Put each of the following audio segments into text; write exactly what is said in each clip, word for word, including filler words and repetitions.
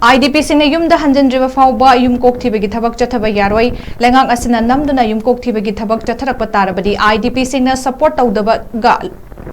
IDPꯁꯤꯡꯅ ꯌꯨꯝꯗ ꯍꯟꯖꯤꯟꯗ꯭ꯔꯤꯕ ꯐꯥꯎꯕ ꯌꯨꯝ ꯀꯣꯛ ꯊꯤꯕꯒꯤ ꯊꯕꯛ ꯆꯠꯊꯕ ꯌꯥꯔꯣꯏ꯫ ꯂꯩꯉꯥꯛ ꯑꯁꯤꯅ ꯅꯝꯗꯨꯅ ꯌꯨꯝ ꯀꯣꯛ ꯊꯤꯕꯒꯤ ꯊꯕꯛ ꯆꯠꯊꯔꯛꯄ ꯇꯥꯔꯕꯗꯤ IDPꯁꯤꯡꯅ support ꯇꯧꯗꯕꯒ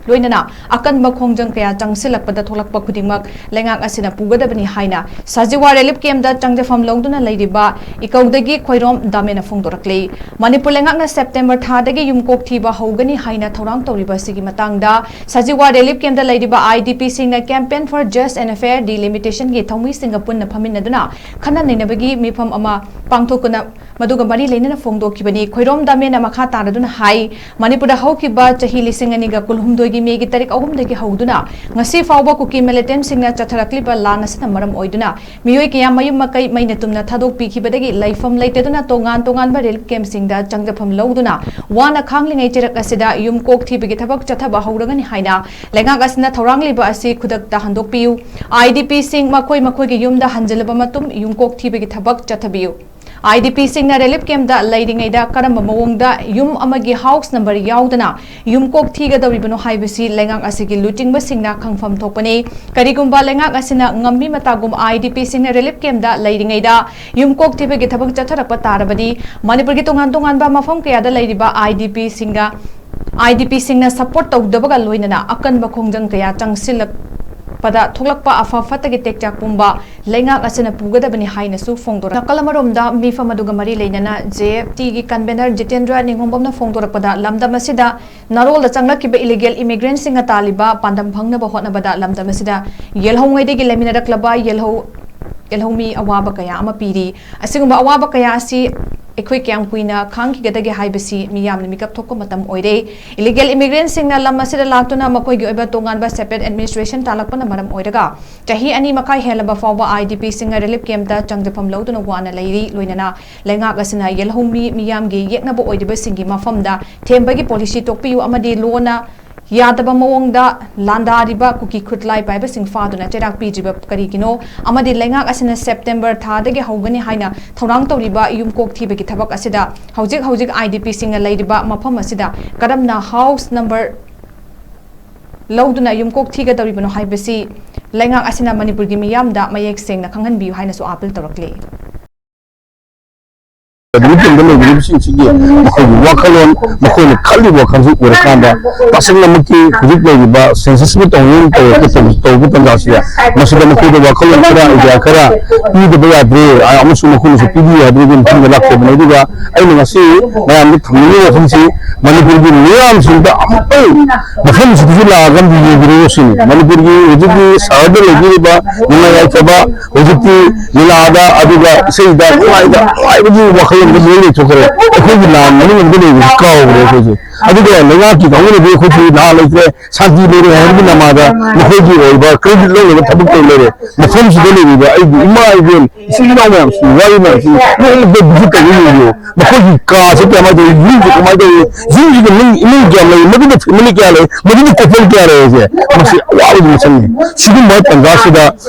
ꯂꯣꯏꯅꯅ ꯑꯀꯟꯕ ꯈꯣꯡꯖꯪ ꯀꯌꯥ ꯆꯪꯁꯤꯜꯂꯛꯄꯗ ꯊꯣꯛꯂꯛꯄ ꯈꯨꯗꯤꯡꯃꯛ ꯂꯩꯉꯥꯛ ꯑꯁꯤꯅ ꯄꯨꯒꯗꯕꯅꯤ ꯍꯥꯏꯅ ꯁꯖꯤꯋꯥ relief campꯇ ꯆꯪꯖꯐꯝ ꯂꯧꯗꯨꯅ ꯂꯩꯔꯤꯕ ꯏꯀꯧꯗꯒꯤ ꯈꯣꯏꯔꯣꯝ ꯗꯥꯃꯦꯅ ꯐꯣꯡꯗꯣꯔꯛꯂꯤ꯫ ꯃꯅꯤꯄꯨꯔ ꯂꯩꯉꯥꯛꯅ September ꯊꯥꯗꯒꯤ ꯌꯨꯝ ꯀꯣꯛ ꯊꯤꯕ ꯍꯧꯒꯅꯤ ꯍꯥꯏꯅ ꯊꯧꯔꯥꯡ ꯇꯧꯔꯤꯕ ꯑꯁꯤꯒꯤ ꯃꯇꯥꯡꯗ ꯁꯖꯤꯋꯥ relief campꯇ ꯂꯩꯔꯤꯕ IDPꯁꯤꯡꯅ Campaign for Just and Fair Delimitation ꯊꯧꯃꯤꯁꯤꯡꯒ ꯄꯨꯟꯅ ꯐꯝꯃꯤꯟꯅꯗꯨꯅ ꯈꯟꯅ ꯅꯩꯅꯕꯒꯤ ꯃꯤꯐꯝ ꯑꯃ ꯄꯥꯡꯊꯣꯛꯇꯨꯅ ꯃꯗꯨꯒ ꯃꯔꯤ ꯂꯩꯅꯅ ꯐꯣꯡꯗꯣꯛꯈꯤꯕꯅꯤ꯫ ꯈꯣꯏꯔꯣꯝ ꯗꯥꯃꯦꯅ ꯃꯈꯥ ꯇꯥꯔꯗꯨꯅ ꯍꯥꯏ, ꯃꯅꯤꯄꯨꯔꯗ ꯍꯧꯈꯤꯕ ꯆꯍꯤ ꯂꯤꯁꯤꯡ ꯑꯅꯤꯒ ꯀꯨꯟꯍꯨꯝꯗꯣꯏꯒꯤ ꯃꯦꯒꯤ ꯇꯥꯔꯤꯛ ꯑꯍꯨꯝꯗꯒꯤ ꯍꯧꯗꯨꯅ ꯉꯁꯤ ꯐꯥꯎꯕ ꯀꯨꯀꯤ militantꯁꯤꯡꯅ ꯆꯠꯊꯔꯛꯂꯤꯕ ꯂꯥꯟ ꯑꯁꯤꯅ ꯃꯔꯝ ꯑꯣꯏꯗꯨꯅ ꯃꯤꯑꯣꯏ ꯀꯌꯥ ꯃꯌꯨꯝ ꯃꯀꯩ ꯃꯩꯅ ꯇꯨꯝꯅ ꯊꯥꯗꯣꯛꯄꯤꯈꯤꯕꯗꯒꯤ ꯂꯩꯐꯝ ꯂꯩꯇꯗꯨꯅ ꯇꯣꯉꯥꯟ ꯇꯣꯉꯥꯟꯕ relief campꯁꯤꯡꯗ ꯆꯪꯖꯐꯝ ꯂꯧꯗꯨꯅ ꯋꯥꯅ ꯈꯥꯡꯂꯤꯉꯩ ꯆꯩꯔꯛ ꯑꯁꯤꯗ ꯌꯨꯝ ꯀꯣꯛ ꯊꯤꯕꯒꯤ ꯊꯕꯛ ꯆꯠꯊꯕ ꯍꯧꯔꯒꯅꯤ ꯍꯥꯏꯅ ꯂꯩꯉꯥꯛ ꯑꯁꯤꯅ ꯊꯧꯔꯥꯡꯂꯤꯕ ꯑꯁꯤ ꯈꯨꯗꯛꯇ ꯍꯟꯗꯣꯛꯄꯤꯌꯨ꯫ IDPꯁꯤꯡ ꯃꯈꯣꯏ ꯃꯈꯣꯏꯒꯤ ꯌꯨꯝꯗ ꯍꯟꯖꯤꯜꯂꯕ ꯃꯇꯨꯡ ꯌꯨꯝ ꯀꯣꯛ ꯊꯤꯕꯒꯤ ꯊꯕꯛ ꯆꯠꯊꯕꯤꯌꯨ꯫ IDPꯁꯤꯡꯅ relief campꯇ ꯂꯩꯔꯤꯉꯩꯗ ꯀꯔꯝꯕ ꯃꯑꯣꯡꯗ ꯌꯨꯝ ꯑꯃꯒꯤ house number ꯌꯥꯎꯗꯅ ꯌꯨꯝ ꯀꯣꯛ ꯊꯤꯒꯗꯧꯔꯤꯕꯅꯣ ꯍꯥꯏꯕꯁꯤ ꯂꯩꯉꯥꯛ ꯑꯁꯤꯒꯤ ꯂꯨꯆꯤꯡꯕꯁꯤꯡꯅ ꯈꯪꯐꯝ ꯊꯣꯛꯄꯅꯤ꯫ ꯀꯔꯤꯒꯨꯝꯕ ꯂꯩꯉꯥꯛ ꯑꯁꯤꯅ ꯉꯝꯃꯤ ꯃꯇꯥꯒꯨꯝ IDPꯁꯤꯡꯅ relief campꯇ ꯂꯩꯔꯤꯉꯩꯗ ꯌꯨꯝ ꯀꯣꯛ ꯊꯤꯕꯒꯤ ꯊꯕꯛ ꯆꯠꯊꯔꯛꯄ ꯇꯥꯔꯕꯗꯤ ꯃꯅꯤꯄꯨꯔꯒꯤ ꯇꯣꯉꯥꯟ ꯇꯣꯉꯥꯟꯕ ꯃꯐꯝ ꯀꯌꯥꯗ ꯂꯩꯔꯤꯕ IDPꯁꯤꯡꯒ IDPꯁꯤꯡꯅ support ꯇꯧꯗꯕꯒ ꯂꯣꯏꯅꯅ ꯑꯀꯟꯕ ꯈꯣꯡꯖꯪ ꯀꯌꯥ ꯆꯪꯁꯤꯜꯂꯛꯄꯗ ꯊꯣꯛꯂꯛꯄ ꯑꯐ ꯐꯠꯇꯒꯤ ꯇꯦꯛꯆꯥꯛ ꯄꯨꯝꯕ ꯂꯩꯉꯥꯛ ꯑꯁꯤꯅ ꯄꯨꯒꯗꯕꯅꯤ ꯍꯥꯏꯅꯁꯨ ꯐꯣꯡꯗꯣꯔꯛ꯫ ꯅꯥꯀꯜ ꯑꯃꯔꯣꯝꯗ ꯃꯤꯐꯝ ꯑꯗꯨꯒ ꯃꯔꯤ ꯂꯩꯅꯅ JFTꯒꯤ convener ꯖꯤꯇꯦꯟꯗ꯭ꯔ ꯅꯤꯡꯉꯣꯝꯕꯝꯅ ꯐꯣꯡꯗꯣꯔꯛꯄꯗ ꯂꯝꯗꯝ ꯑꯁꯤꯗ ꯅꯥꯔꯣꯜꯗ ꯆꯪꯂꯛꯈꯤꯕ illegal immigrantꯁꯤꯡꯒ ꯇꯥꯜꯂꯤꯕ ꯄꯥꯟꯗꯝ ꯐꯪꯅꯕ ꯍꯣꯠꯅꯕꯗ ꯂꯝꯗꯝ ꯑꯁꯤꯗ ꯌꯦꯜꯍꯧꯉꯩꯗꯒꯤ ꯂꯩꯃꯤꯟꯅꯔꯛꯂꯕ ꯌꯦꯜꯍꯧ ꯌꯦꯜꯍꯧꯃꯤ ꯑꯋꯥꯕ ꯀꯌꯥ ꯑꯃ ꯄꯤꯔꯤ꯫ ꯑꯁꯤꯒꯨꯝꯕ ꯑꯋꯥꯕ ꯀꯌꯥ ꯑꯁꯤ ꯑꯩꯈꯣꯏ ꯀꯌꯥꯝ ꯀꯨꯏꯅ ꯈꯥꯡꯈꯤꯒꯗꯒꯦ ꯍꯥꯏꯕꯁꯤ ꯃꯤꯌꯥꯝꯅ ꯃꯤꯀꯞ ꯊꯣꯛꯄ ꯃꯇꯝ ꯑꯣꯏꯔꯦ꯫ Illegal immigrantꯁꯤꯡꯅ ꯂꯝ ꯑꯁꯤꯗ ꯂꯥꯛꯇꯨꯅ ꯃꯈꯣꯏꯒꯤ ꯑꯣꯏꯕ ꯇꯣꯉꯥꯟꯕ separate administration ꯇꯥꯜꯂꯛꯄꯅ ꯃꯔꯝ ꯑꯣꯏꯔꯒ ꯆꯍꯤ ꯑꯅꯤ ꯃꯈꯥꯏ ꯍꯦꯜꯂꯕ ꯐꯥꯎꯕ IDPꯁꯤꯡꯅ relief campꯇ ꯆꯪꯖꯐꯝ ꯂꯧꯗꯨꯅ ꯋꯥꯅ ꯂꯩꯔꯤ꯫ ꯂꯣꯏꯅꯅ ꯂꯩꯉꯥꯛ ꯑꯁꯤꯅ ꯌꯦꯜꯍꯧꯃꯤ ꯃꯤꯌꯥꯝꯒꯤ ꯌꯦꯛꯅꯕ ꯑꯣꯏꯔꯤꯕꯁꯤꯡꯒꯤ ꯃꯐꯝꯗ ꯊꯦꯝꯕꯒꯤ policy ꯇꯣꯛꯄꯤꯌꯨ ꯑꯃꯗꯤ ꯂꯣꯟꯅ ꯌꯥꯗꯕ ꯃꯑꯣꯡꯗ ꯂꯥꯟꯗꯥꯔꯤꯕ ꯀꯨꯀꯤ ꯈꯨꯠꯂꯥꯏ ꯄꯥꯏꯕꯁꯤꯡ ꯐꯥꯗꯨꯅ ꯆꯩꯔꯥꯛ ꯄꯤꯗ꯭ꯔꯤꯕ ꯀꯔꯤꯒꯤꯅꯣ? ꯑꯃꯗꯤ ꯂꯩꯉꯥꯛ ꯑꯁꯤꯅ September ꯊꯥꯗꯒꯤ ꯍꯧꯒꯅꯤ ꯍꯥꯏꯅ ꯊꯧꯔꯥꯡ ꯇꯧꯔꯤꯕ ꯌꯨꯝ ꯀꯣꯛ ꯊꯤꯕꯒꯤ ꯊꯕꯛ ꯑꯁꯤꯗ ꯍꯧꯖꯤꯛ ꯍꯧꯖꯤꯛ IDPꯁꯤꯡꯅ ꯂꯩꯔꯤꯕ ꯃꯐꯝ ꯑꯁꯤꯗ ꯀꯔꯝꯅ house number ꯂꯧꯗꯨꯅ ꯌꯨꯝ ꯀꯣꯛ ꯊꯤꯒꯗꯧꯔꯤꯕꯅꯣ ꯍꯥꯏꯕꯁꯤ ꯂꯩꯉꯥꯛ ꯑꯁꯤꯅ ꯃꯅꯤꯄꯨꯔꯒꯤ ꯃꯤꯌꯥꯝꯗ ꯃꯌꯦꯛ ꯁꯦꯡꯅ ꯈꯪꯍꯟꯕꯤꯌꯨ ꯍꯥꯏꯅꯁꯨ ꯑꯥꯄꯤꯜ ꯇꯧꯔꯛꯂꯤ꯫ ꯃꯤꯄꯨꯝꯗ ꯂꯩꯕꯤꯔꯤꯕꯁꯤꯡꯁꯤꯒꯤ ꯃꯈꯣꯏꯒꯤ ꯋꯥꯈꯜꯂꯣꯟ, ꯃꯈꯣꯏꯅ ꯈꯜꯂꯤꯕ ꯋꯥꯈꯜꯁꯤ ꯎꯔꯀꯥꯟꯗ, ꯇꯁꯦꯡꯅꯃꯛꯀꯤ ꯍꯧꯖꯤꯛ ꯂꯩꯔꯤꯕ ꯁꯦꯟꯁꯁꯤꯕꯨ ꯇꯧꯅꯤꯡ ꯇꯧꯔꯛꯄ ꯇꯧ-, ꯇꯧꯕ ꯇꯥꯟꯖꯥꯁꯤꯗ ꯃꯁꯤꯗ ꯃꯈꯣꯏꯗ ꯋꯥꯈꯜꯂꯣꯟ ꯈꯔ, ꯑꯥꯏꯗꯤꯌꯥ ꯈꯔ ꯄꯤꯗꯕ ꯌꯥꯗ꯭ꯔꯦ, ꯑꯃꯁꯨꯡ ꯃꯈꯣꯏꯅꯁꯨ ꯄꯤꯕꯤꯌꯨ ꯍꯥꯏꯕꯒꯤ ꯃꯐꯝꯗ ꯂꯥꯛꯆꯕꯅꯤ꯫ ꯑꯗꯨꯒ ꯑꯩꯅ ꯉꯁꯤ ꯃꯌꯥꯝꯗ ꯊꯝꯖꯅꯤꯡꯕ ꯋꯥꯐꯝꯁꯤ, ꯃꯅꯤꯄꯨꯔꯒꯤ ꯃꯤꯌꯥꯝꯁꯤꯡꯗ ꯑꯃꯨꯛꯇꯪ ꯃꯐꯝꯁꯤꯗꯁꯨ ꯂꯥꯛꯑꯒ ꯑꯃꯨꯛ ꯌꯦꯡꯕꯤꯔꯛꯑꯣ ꯁꯤꯅꯤ꯫ ꯃꯅꯤꯄꯨꯔꯒꯤ ꯍꯧꯖꯤꯛꯀꯤ ꯁꯍꯔꯗ ꯂꯩꯕꯤꯔꯤꯕ ꯅꯨꯡꯉꯥꯏ ꯌꯥꯏꯐꯕ, ꯍꯧꯖꯤꯛꯇꯤ ꯂꯤꯂꯥꯗ, ꯑꯗꯨꯒ ꯏꯁꯩꯗ, ꯅꯨꯡꯉꯥꯏꯗ, ꯅꯨꯡꯉꯥꯏꯕꯒꯤ ꯋꯥꯈꯜꯂꯣꯟꯗ ꯂꯣꯏ ꯂꯩꯊꯣꯛꯈ꯭ꯔꯦ꯫ ꯑꯩꯈꯣꯏꯒꯤ ꯂꯥꯟ ꯃꯅꯨꯡꯗ ꯂꯩꯕꯁꯤ ꯀꯥꯎꯈ꯭ꯔꯦ ꯑꯩꯈꯣꯏꯁꯦ꯫ ꯑꯗꯨꯒ ꯂꯩꯉꯥꯛꯀꯤ ꯀꯥꯡꯕꯨꯅꯗꯤ ꯑꯩꯈꯣꯏꯁꯤ ꯂꯥꯟ ꯂꯩꯇ꯭ꯔꯦ, ꯁꯥꯟꯇꯤ ꯂꯩꯔꯦ ꯍꯥꯏꯕꯒꯤ ꯅꯃꯥꯗ ꯃꯈꯣꯏꯒꯤ ꯑꯣꯏꯕ ꯀ꯭ꯔꯦꯗꯤꯠ ꯂꯧꯅꯕ ꯊꯕꯛ ꯇꯧ ꯂꯩꯔꯦ꯫ ꯃꯐꯝꯁꯤꯗ ꯂꯩꯔꯤꯕ ꯑꯩꯒꯤ ꯏꯃꯥ ꯏꯕꯦꯟ, ꯏꯆꯤꯜ ꯏꯅꯥꯎ ꯃꯌꯥꯝꯁꯤ, ꯋꯥꯔꯤ ꯃꯌꯥꯝꯁꯤ ꯅꯣꯡꯃꯇ ꯚꯤꯖꯤꯠ ꯇꯧꯕ ꯌꯦꯡꯕꯤꯌꯨ꯫ ꯃꯈꯣꯏꯒꯤ ꯀꯥꯁꯦ ꯀꯃꯥꯏꯅ ꯇꯧꯋꯤ, ꯌꯨꯝꯁꯦ ꯀꯃꯥꯏꯅ ꯇꯧꯋꯤ, ꯌꯨꯝꯁꯤꯒꯤ ꯃꯤ, ꯏꯃꯨꯡ ꯀꯌꯥꯝ ꯂꯩ, ꯃꯗꯨꯗ ꯐꯦꯃꯤꯂꯤ ꯀꯌꯥ ꯂꯩ, ꯃꯗꯨꯗ ꯀꯣꯄꯜ ꯀꯌꯥ ꯂꯩ ꯍꯥꯏꯁꯦ, ꯃꯁꯤ ꯑꯋꯥꯕꯒꯤ ꯃꯁꯛꯅꯤ꯫ ꯁꯤꯒꯨꯝꯕ ꯇꯥꯟꯖꯥꯁꯤꯗ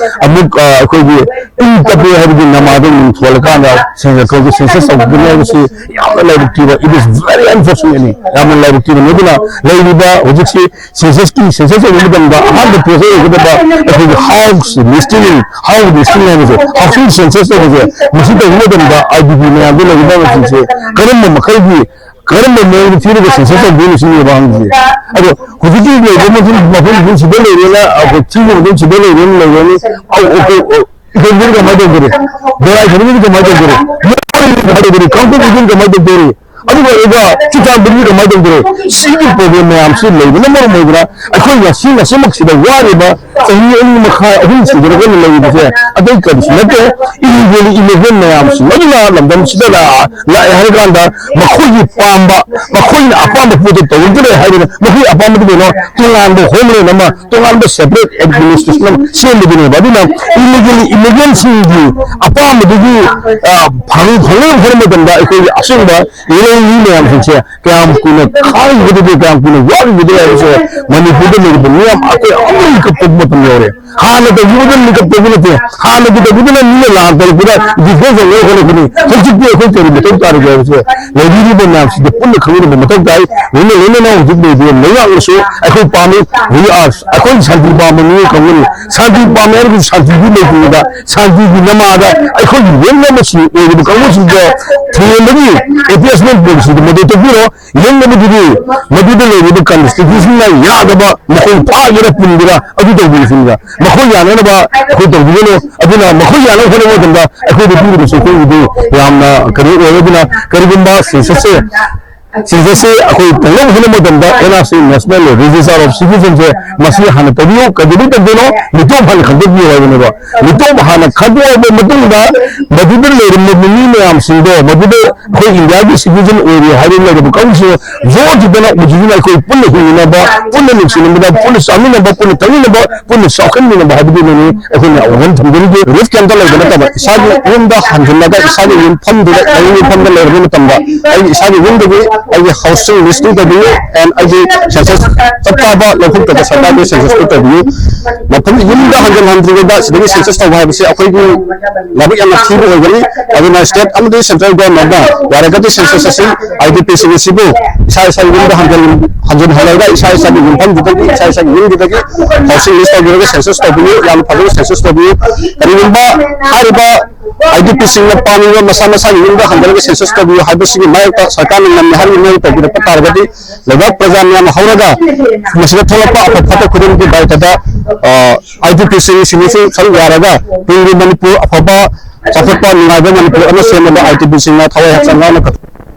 ꯑꯃꯨꯛ, ꯑ, ꯑꯩꯈꯣꯏꯒꯤ ꯏꯪ ꯇꯞꯄꯦ ꯍꯥꯏꯕꯒꯤ ꯅꯃꯥꯗ ꯃꯤꯡ ꯊꯣꯜꯂꯀꯥꯟꯗ ꯁꯦꯟꯁꯁ ꯇꯧꯕꯤꯒꯅꯤ ꯍꯥꯏꯕꯁꯤ ꯌꯥꯝꯅ ꯂꯥꯏꯕꯛ ꯊꯤꯕ, it is very unfortunate, ꯌꯥꯝꯅ ꯂꯥꯏꯕꯛ ꯊꯤꯕꯅꯤ꯫ ꯑꯗꯨꯅ ꯂꯩꯔꯤꯕ ꯍꯧꯖꯤꯛꯁꯤ ꯁꯦꯟꯁꯁꯀꯤ, ꯁꯦꯟꯁꯁ ꯇꯧꯕ ꯃꯇꯝꯗ ꯑꯍꯥꯟꯕ ꯄꯣꯠꯆꯩ ꯑꯣꯏꯒꯗꯕ ꯑꯩꯈꯣꯏꯒꯤ ꯍꯥꯎꯁ ꯂꯤꯁꯇꯤꯡ, ꯍꯥꯎꯁ ꯂꯤꯁꯇꯤꯡ ꯍꯥꯏꯕꯁꯦ, ꯍꯥꯎꯁꯤꯡ ꯁꯦꯟꯁꯁ ꯇꯧꯕꯁꯦ, ꯃꯁꯤ ꯇꯧꯕ ꯃꯇꯝꯗ ꯑꯥꯏ ꯗꯤ ꯄꯤ ꯃꯌꯥꯝꯗ ꯂꯩꯒꯗꯕꯁꯤꯡꯁꯦ ꯀꯔꯝꯕ ꯃꯈꯜꯒꯤ, ꯀꯔꯝꯕ ꯃꯑꯣꯡꯗ ꯊꯤꯔꯒ ꯁꯦꯟꯁꯁ ꯇꯧꯗꯣꯏꯅꯣ ꯁꯤꯅꯦꯕ ꯍꯪꯉꯤꯁꯦ꯫ ꯑꯗꯣ ꯍꯧꯖꯤꯛꯀꯤ ꯂꯩꯕ ꯃꯐꯝ, ꯃꯐꯝꯁꯤꯡꯁꯤꯗ ꯂꯩꯔꯦꯅ, ꯑꯩꯈꯣꯏ ꯊꯤꯕ ꯃꯐꯝꯁꯤꯗ ꯂꯩꯔꯦꯅ ꯂꯩꯔꯅꯤ꯫ ꯑꯧ, ꯑꯧ, ꯑꯧ, ꯑꯧ꯫ ꯏꯝꯐꯥꯜꯗꯗꯤ ꯀꯃꯥꯏꯅ ꯇꯧꯗꯣꯏꯅꯣ? ꯃꯣꯏꯔꯥꯡꯊꯦꯝꯗꯗꯤ ꯀꯃꯥꯏꯅ ꯇꯧꯗꯣꯏꯅꯣ? ꯃꯣꯏꯔꯥꯡꯊꯦꯝꯗꯗꯤ ꯀꯃꯥꯏꯅ ꯇꯧꯗꯣꯏꯅꯣ? ꯀꯥꯡꯄꯣꯛꯄꯤꯗꯗꯤ ꯀꯃꯥꯏꯅ ꯇꯧꯗꯣꯏꯅꯣ? ꯑꯗꯨꯒ ꯑꯩꯒ ꯆꯨꯔꯆꯥꯟꯄꯨꯔꯗꯤ ꯀꯃꯥꯏꯅ ꯇꯧꯗꯣꯏꯅꯣ? ꯁꯤꯒꯤ ꯄ꯭ꯔꯣꯕ꯭ꯂꯦꯝ ꯃꯌꯥꯝꯁꯤ ꯂꯩꯕꯅ ꯃꯔꯝ ꯑꯣꯏꯗꯅ ꯑꯩꯈꯣꯏ ꯉꯁꯤ ꯉꯁꯤꯃꯛꯁꯤꯗ ꯋꯥꯔꯤꯕ ꯆꯍꯤ ꯑꯅꯤ ꯃꯈꯥꯏ ꯑꯍꯨꯝ ꯁꯨꯗꯅ ꯂꯩꯔꯤꯕꯁꯦ ꯑꯇꯩ ꯀꯔꯤꯁꯨ ꯅꯠꯇꯦ꯫ ꯏꯂꯤꯒꯦꯜ ꯏꯃꯤꯒ꯭ꯔꯦꯟ ꯃꯌꯥꯝꯁꯤ ꯃꯗꯨꯅ ꯂꯝꯗꯝꯁꯤꯗ ꯂꯥꯛ-, ꯂꯥꯛꯑꯦ ꯍꯥꯏꯔ ꯀꯥꯟꯗ ꯃꯈꯣꯏꯒꯤ ꯄꯥꯝꯕ, ꯃꯈꯣꯏꯅ ꯑꯄꯥꯝꯕ ꯄꯣꯠꯇꯣ ꯇꯧꯔꯛꯇ꯭ꯔꯦ ꯍꯥꯏꯗꯅ ꯃꯈꯣꯏ ꯑꯄꯥꯝꯕꯗꯨ ꯀꯩꯅꯣ? ꯇꯣꯉꯥꯟꯕ ꯍꯣꯝꯂꯦꯟ ꯑꯃ, ꯇꯣꯉꯥꯟꯕ ꯁꯦꯄꯔꯦꯠ ꯑꯦꯗꯃꯤꯅꯤꯁꯇ꯭ꯔꯦꯁꯟ ꯑꯃ ꯁꯦꯝꯕꯗꯨꯅꯦꯕ꯫ ꯑꯗꯨꯅ ꯏꯂꯤꯒꯦꯜ ꯏꯃꯤꯒ꯭ꯔꯦꯟꯁꯤꯡꯒꯤ ꯑꯄꯥꯝꯕꯗꯨꯒꯤ, ꯑ, ꯐꯪ-, ꯐꯪꯅꯕ ꯍꯣꯠꯅꯕ ꯃꯇꯝꯗ ꯑꯩꯈꯣꯏꯒꯤ ꯑꯁꯦꯡꯕ ꯂꯧꯃꯤ ꯃꯌꯥꯝꯁꯤꯡꯁꯦ ꯀꯌꯥꯝ ꯀꯨꯏꯅ ꯈꯥꯡꯒꯗꯒꯦ, ꯀꯌꯥꯝ ꯀꯨꯏꯅ ꯋꯥꯈꯤꯒꯗꯒꯦ ꯍꯥꯏꯕꯁꯦ ꯃꯅꯤꯄꯨꯔꯗ ꯂꯩꯔꯤꯕ ꯃꯤꯌꯥꯝ ꯑꯇꯩ ꯑꯃꯠꯇ ꯀꯞꯄ ꯃꯇꯝ ꯌꯧꯔꯦ꯫ ꯍꯥꯟꯅ ꯇꯧꯈꯤꯕꯗꯨꯅ ꯃꯤꯀꯞ ꯇꯧꯕ ꯅꯠꯇꯦ꯫ ꯍꯥꯟꯅꯒꯤ ꯇꯧꯕꯗꯨꯅ ꯃꯤꯅ ꯂꯥꯟ ꯇꯧꯔꯛꯄꯗ ꯗꯤꯐꯦꯟꯁ ꯇꯧꯅꯕ ꯍꯣꯠꯅꯔꯛꯄꯅꯤ꯫ ꯍꯧꯖꯤꯛꯇꯤ ꯑꯩꯈꯣꯏ ꯀꯔꯤ ꯃꯊꯧ ꯇꯥꯔꯤꯒꯦ ꯍꯥꯏꯕꯁꯦ ꯂꯩꯕꯤꯔꯤꯕ ꯃꯌꯥꯝꯁꯤꯗꯤ ꯄꯨꯟꯅ ꯈꯪꯃꯤꯟꯅꯕ ꯃꯊꯧ ꯇꯥꯏ꯫ ꯂꯣꯏꯅ ꯂꯣꯏꯅꯅ ꯍꯧꯖꯤꯛ ꯂꯩꯔꯤꯕ ꯂꯩꯉꯥꯛꯅꯁꯨ ꯑꯩꯈꯣꯏ ꯄꯥꯝꯃꯤ꯫ We are, ꯑꯩꯈꯣꯏ ꯁꯥꯟꯇꯤ ꯄꯥꯝꯕ ꯃꯤꯑꯣꯏ ꯀꯥꯡꯕꯨꯅꯤ꯫ ꯁꯥꯟꯇꯤ ꯄꯥꯝꯃꯦ ꯍꯥꯏꯔꯒꯁꯨ ꯁꯥꯟꯇꯤꯗꯤ ꯂꯩꯇ꯭ꯔꯤꯉꯩꯗ ꯁꯥꯟꯇꯤꯒꯤ ꯅꯃꯥꯗ ꯑꯩꯈꯣꯏꯒꯤ ꯂꯦꯡꯒꯕꯁꯤꯡ ꯑꯣꯏꯔꯤꯕ ꯀꯥꯡꯕꯨꯁꯤꯡꯗ ꯊꯦꯝꯕꯒꯤ ꯑꯦꯇꯦꯆꯃꯦꯟ ꯄꯣꯂꯤꯁꯤꯗ ꯃꯗꯨ ꯇꯧꯕꯤꯔꯣ꯫ ꯌꯦꯡꯅꯕꯗꯨꯗꯤ ꯃꯗꯨꯗ ꯂꯩꯔꯤꯕ ꯀꯟꯁꯇꯤꯇ꯭ꯌꯨꯁꯟꯅ ꯌꯥꯗꯕ ꯃꯈꯣꯏ ꯐꯥꯒꯦꯔꯥ ꯄꯨꯟꯒꯦꯔꯥ ꯑꯗꯨ ꯇꯧꯕꯤꯁꯤꯡꯗ ꯃꯈꯣꯏ ꯌꯥꯅꯅꯕ ꯑꯩꯈꯣꯏ ꯇꯧꯕꯤꯒꯅꯨ꯫ ꯑꯗꯨꯅ ꯃꯈꯣꯏ ꯌꯥꯅꯕ ꯍꯣꯠꯅꯕ ꯃꯇꯝꯗ ꯑꯩꯈꯣꯏꯗ ꯄꯤꯔꯤꯕ ꯆꯦꯡꯈꯨꯝꯗꯨ ꯌꯥꯝꯅ ꯀꯩꯅꯣ ꯑꯣꯏ꯫ ꯑꯗꯨꯅ ꯀꯔꯤꯒꯨꯝꯕ ꯁꯦꯟꯁꯁꯁꯦ ꯁꯦꯟꯁꯁꯁꯦ ꯑꯩꯈꯣꯏ ꯇꯧꯅꯕ ꯍꯣꯠꯅꯕ ꯃꯇꯝꯗ N R C, National Register of Citizenꯁꯦ ꯃꯁꯤ ꯍꯥꯟꯅ ꯇꯧꯕꯤꯌꯨ꯫ ꯀꯩꯗꯧꯕꯩ ꯇꯧꯗꯣꯏꯅꯣ? ꯃꯤꯇꯣꯞ ꯍꯥꯟꯅ ꯈꯟꯗꯣꯛꯄꯤꯌꯨ ꯍꯥꯏꯕꯅꯦꯕ꯫ ꯃꯤꯇꯣꯞ ꯍꯥꯟꯅ ꯈꯟꯗꯣꯛꯑꯕ ꯃꯇꯨꯡꯗ ꯃꯗꯨꯗ ꯂꯩꯔꯝꯕ ꯃꯤ ꯃꯌꯥꯝꯁꯤꯡꯗꯣ ꯃꯗꯨꯗ ꯑꯩꯈꯣꯏ ꯏꯟꯗꯤꯌꯥꯒꯤ ꯁꯤꯇꯤꯖꯟ ꯑꯣꯏꯔꯦ ꯍꯥꯏꯗꯨꯅ ꯂꯩꯔꯕ ꯀꯥꯡꯕꯨꯁꯤꯡ ꯖꯣꯔ ꯊꯤꯗꯅ ꯍꯧꯖꯤꯛꯁꯤꯅ ꯑꯩꯈꯣꯏ ꯄꯨꯟꯅ ꯍꯤꯡꯃꯤꯟꯅꯕ, ꯄꯨꯟꯅ ꯅꯨꯡꯁꯤꯅꯕꯗ, ꯄꯨꯟꯅ ꯆꯥꯃꯤꯟꯅꯕ, ꯄꯨꯟꯅ ꯊꯛꯃꯤꯟꯅꯕ, ꯄꯨꯟꯅ ꯆꯥꯎꯈꯠꯃꯤꯟꯅꯕ ꯍꯥꯏꯕꯗꯨꯅꯤ ꯑꯩꯈꯣꯏꯅ ꯋꯥꯈꯜ ꯊꯝꯖꯔꯤꯁꯦ꯫ ꯔꯤꯂꯤꯐ ꯀꯦꯝꯞꯇ ꯂꯩꯕ ꯅꯠꯇꯕ ꯏꯁꯥꯒꯤ ꯌꯨꯝꯗ ꯍꯟꯖꯤꯜꯂꯒ ꯏꯁꯥꯒꯤ ꯌꯨꯝꯐꯝꯗꯨꯗ, ꯂꯩꯔꯤꯕ ꯌꯨꯝꯐꯝꯗ ꯂꯩꯔꯕ ꯃꯇꯝꯗ ꯑꯩꯒꯤ ꯏꯁꯥꯒꯤ ꯌꯨꯝꯗꯒꯤ ꯑꯩꯒꯤ housing listing ꯇꯧꯕꯤꯌꯨ and ꯑꯩꯒꯤ census ꯆꯞ ꯆꯥꯕ ꯂꯧꯐꯝ ꯊꯣꯛꯄ ꯁꯔꯀꯥꯔꯒꯤ census ꯇꯧꯕꯤꯌꯨ꯫ ꯃꯐꯝ ꯌꯨꯝꯗ ꯍꯟꯖꯤꯟ ꯍꯟꯗ꯭ꯔꯤꯉꯩꯗ ꯁꯤꯗꯒꯤ census ꯇꯧꯕ ꯍꯥꯏꯕꯁꯤ ꯑꯩꯈꯣꯏꯒꯤ ꯂꯥꯏꯕꯛ ꯌꯥꯝꯅ ꯊꯤꯕ ꯑꯣꯏꯒꯅꯤ꯫ ꯑꯗꯨꯅ state ꯑꯃꯗꯤ central governmentꯅ ꯌꯥꯔꯒꯗꯤ census ꯑꯁꯤ I D Pꯁꯤꯡ ꯑꯁꯤꯕꯨ ꯏꯁꯥ ꯏꯁꯥꯒꯤ ꯌꯨꯝꯗ ꯍꯟꯖꯤꯟ-, ꯍꯟꯖꯤꯟꯍꯜꯂꯒ ꯏꯁꯥ ꯏꯁꯥꯒꯤ ꯌꯨꯝꯐꯝꯗꯨꯗꯒꯤ ꯏꯁꯥ ꯏꯁꯥꯒꯤ ꯌꯨꯝꯗꯨꯗꯒꯤ housing list ꯇꯧꯕꯤꯔꯒ census ꯇꯧꯕꯤꯌꯨ꯫ ꯌꯥꯝ ꯐꯖꯅ census ꯇꯧꯕꯤꯌꯨ꯫ ꯀꯔꯤꯒꯨꯝꯕ ꯍꯥꯏꯔꯤꯕ I D Pꯁꯤꯡꯅ ꯄꯥꯝꯃꯤꯕ ꯃꯁꯥ ꯃꯁꯥꯒꯤ ꯌꯨꯝꯗ ꯍꯟꯖꯤꯜꯂꯒ census ꯇꯧꯕꯤꯌꯨ ꯍꯥꯏꯕꯁꯤꯒꯤ ꯃꯥꯌꯣꯛꯇ ꯁꯔꯀꯥꯔꯅ ꯉꯝꯃꯦ ꯍꯥꯏꯔꯤꯕ ꯃꯑꯣꯡ ꯇꯧꯕꯤꯔꯛꯄ ꯇꯥꯔꯒꯗꯤ ꯂꯩꯕꯥꯛ ꯄ꯭ꯔꯖꯥ ꯃꯌꯥꯝ ꯍꯧꯔꯒ ꯃꯁꯤꯗ ꯊꯣꯛꯂꯛꯄ ꯑꯐ ꯐꯠꯇ ꯈꯨꯗꯤꯡꯃꯛꯀꯤ ꯗꯥꯏꯇꯗ, ꯑ, I D Pꯁꯤꯡꯁꯤꯅꯁꯨ ꯁꯔꯨꯛ ꯌꯥꯔꯒ ꯇꯨꯡꯒꯤ ꯃꯅꯤꯄꯨꯔ ꯑꯐꯕ, ꯆꯥꯎꯈꯠꯄ, ꯅꯨꯡꯉꯥꯏꯕ ꯃꯅꯤꯄꯨꯔ ꯑꯃ ꯁꯦꯝꯕꯗ I D Pꯁꯤꯡꯅ ꯊꯋꯥꯏ ꯍꯛꯆꯥꯡ ꯌꯥꯎꯅ ꯀꯠꯊꯣꯛ